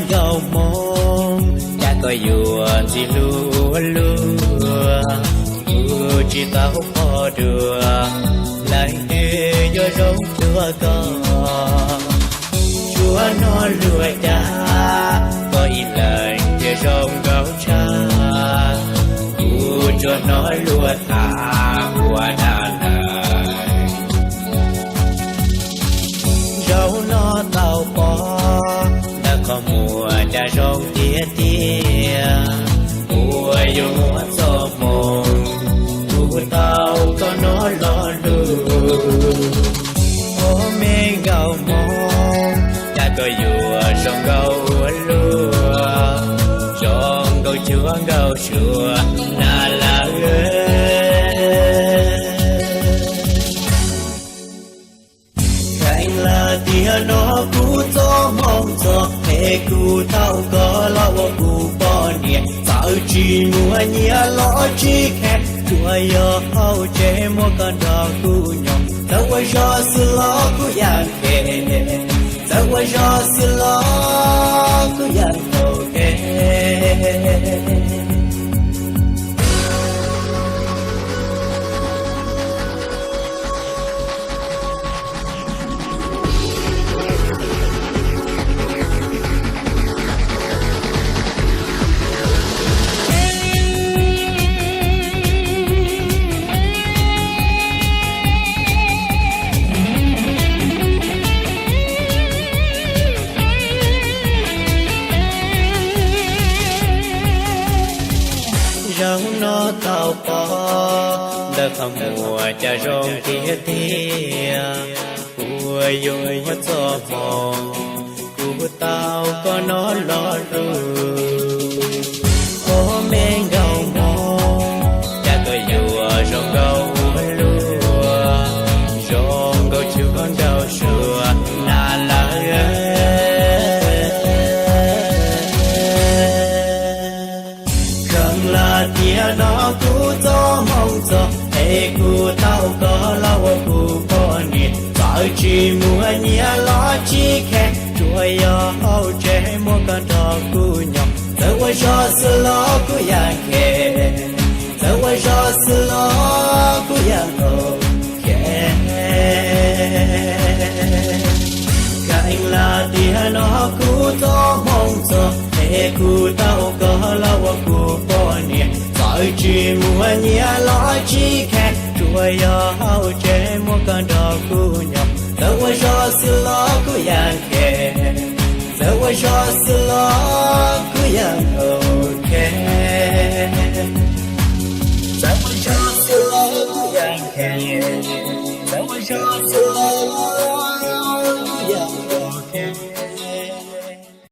nkauj hmoob, cas koj yuav ntxim hlub ua luaj, kuv tsis tau pom dua leej twg yuav zoo dua koj. Tsuas hnov luag cas koj ib leeg thiaj zoo nkauj tshaj, kuv tsuas hnov luag tham ua dab lawm. Zaum no tau pom ntawm qhov muag cas zoo tiag tiag, uas yus muaj txoj hmoo, kuv tau koj no lo lus. Ov me nkauj hmoob, cas koj yuav zoo nkauj ua luaj, zoo nkauj cuag nkauj suab na lawm. Kheev lawm tiag no kuv txoj hmoo txog, es kuv tau koj los ua kuv poj niam. Txawm tsis muaj nyiaj los tsis kheev, tsuas yog hauv tsev muaj koj nrog kuv nyob. Txawm ua zog xwb los kuv yeej kheev, txawm ua zog xwb los kuv yeej ok. Zaum no tau pom ntawm qhov muag cas zoo tiag tiag, uas yus muaj txoj hmoo, kuv tau koj no lo lus. Ov me nkauj hmoob, cas koj yuav zoo nkauj ua luaj, zoo nkauj cuag nkauj suab na lawm. Kheev lawm tiag no kuv txoj hmoo txog, es kuv tau koj los ua kuv poj niam. Txawm tsis muaj nyiaj los tsis kheev, tsuas yog hauv tsev muaj koj nrog kuv nyob. Txawm ua zog xwb los kuv yeej kheev, txawm ua zog xwb los kuv yeej ok. Kheev lawm tiag no kuv txoj hmoo txog, es kuv tau koj los ua kuv poj niam. Txawm tsis muaj nyiaj los tsis kheev, tsuas yog hauv tsev muaj koj nrog kuv nyob. Txawm ua zog xwb los kuv yeej kheev, txawm ua zog xwb los kuv yeej ok. Txawm ua zog xwb los kuv yeej kheev, txawm ua zog xwb los